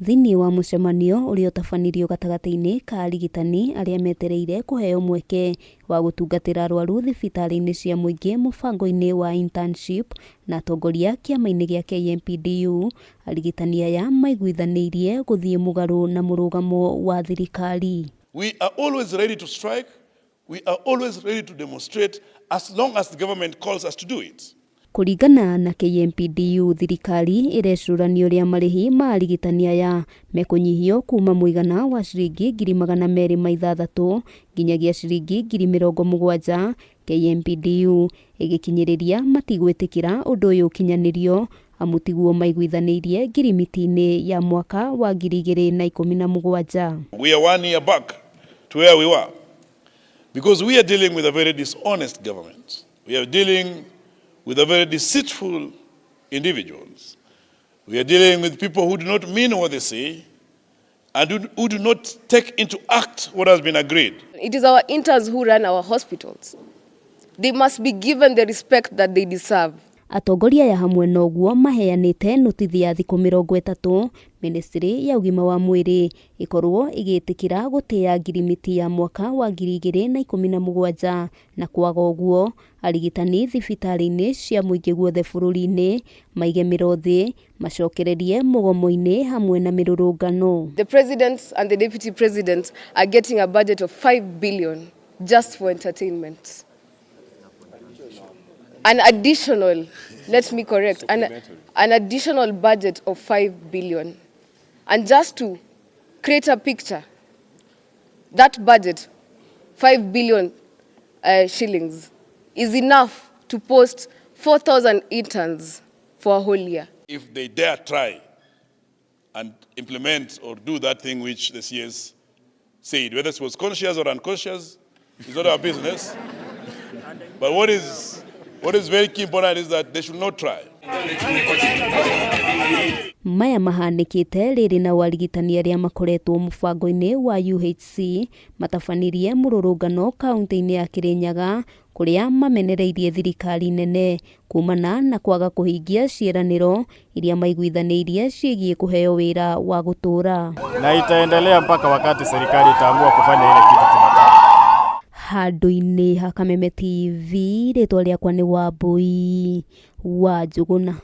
Thĩinĩ wa mũcemanio ũrĩa ũtabanirio gatagatĩ-inĩ ka arigitani arĩa metereire kũheo mweke wa gũtungatĩra arwaru thibitarĩ-inĩ cia mũingĩ mũbango-inĩ wa internship na atongoria kĩama-inĩ gĩa KMPDU, arigitani aya maiguithanĩirie gũthiĩ mũgarũ na mũrũgamo wa thirikari. We are always ready to strike, we are always ready to demonstrate as long as the government calls us to do it. Kũringana na KMPDU, thirikari ĩrecũrania ũrĩa marĩhi ma arigitani aya mekũnyihio kuma mũigana wa ciringi 206,000 nginyagia ciringi 70,000. KMPDU ĩgĩkinyĩrĩria matigwĩtĩkĩra ũndũ ũyũ ũkinyanĩrio amu tiguo maiguithanĩirie ngirimiti-inĩ ya mwaka wa 2017. We are one year back to where we were because we are dealing with a very dishonest government. We are dealing with a very deceitful individuals. We are dealing with people who do not mean what they say and who do not take into act what has been agreed. It is our interns who run our hospitals. They must be given the respect that they deserve. Atongoria aya hamwe na ũguo maheanĩte notithi ya thikũ 30 ministry ya ũgima wa mwĩrĩ ĩkorwo ĩgĩtĩkĩra gũtĩĩa ngirimiti ya mwaka wa 2017 na kwaga ũguo arigitani thibitarĩ-inĩ cia mũingĩ guothe bũrũri-inĩ maige mĩro thĩ macokererie mũgomo-inĩ hamwe na mĩrũrũngano. The president and the deputy president are getting a budget of 5 billion just for entertainment. An additional, let me correct, an additional budget of 5 billion. And just to create a picture, that budget, 5 billion shillings, is enough to post 4,000 interns for a whole year. If they dare try and implement or do that thing which the CS said, whether it was conscious or unconscious, is not our business. But what is very key important is that they should not try. Maya mahanĩkĩte rĩrĩ na arigitani arĩa makoretwo mũbango-inĩ wa UHC matabanirie mũrũrũngano kaunti-inĩ ya Kirinyaga kũrĩa mamenereirie thirikari nene kumana na kwaga kũhingia ciĩranĩro iria maiguithanĩirie ciĩgiĩ kũheo wĩra wa gũtũũra. Na itaendelea mpaka wakati serikali itaamua kufanya ile kitu tunataka. Handũ-inĩ ha Kameme TV, rĩtwa rĩakwa nĩ Wambui wa Njũgũna.